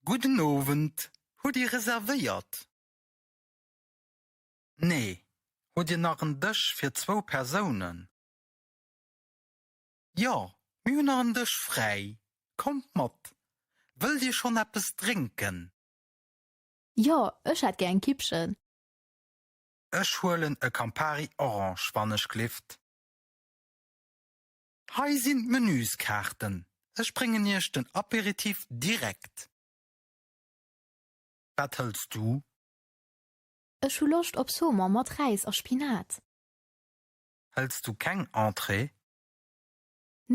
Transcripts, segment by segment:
Gudden Owend, hutt Dir reservéiert? Nee, hutt Dir nach en Dësch fir zwou Persounen? Jo, mir hunn nach en Dësch fräi, kommt mat. Wëllt Dir schonn eppes drénken? Jo, ech hätt gär eng Kippchen. Ech huelen e Campari Orange, wannechglift. Hei sinn d'Menüskaarten, ech bréngen Iech den Aperitif direkt. Wat hëls du? Ech hu Loscht op Saumon mat Räis a Spinat. Hëls du keng Entrée?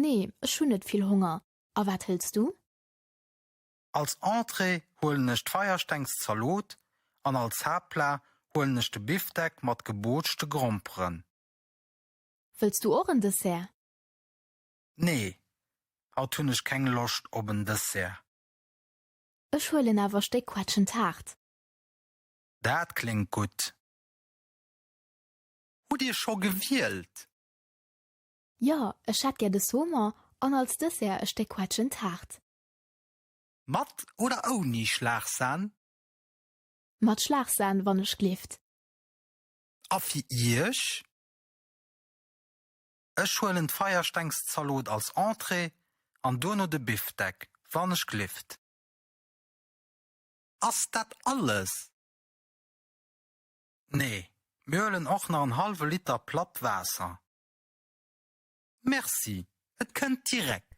Nee, ech hunn net vill Honger. A wat hëls du? Als Entrée huelen ech d'Feierstengszalot an als Haaptplat huelen ech de Bifdeck mat gebootschte Gromperen. Wëlls du och en Dessert? Nee, haut hunn ech keng Loscht op en Dessert. Ech huelen awer Stéck Quetschentaart. Dat kléngt gutt. Hutt Dir scho gewielt? Jo, ech hätt gär de Saumon an als Dessert e Stéck Quetschentaart. Mat oder ouni Schlagsahn? Mat Schlagsahn, wann ech glift. A fir Iech? Ech huelen d'Feierstengszalot als Entrée an duerno de Bifdeck, wann ech glift. Ass dat alles? Nee, mir huelen och nach en hallwe Liter platt Waasser. Merci, et kënnt direkt.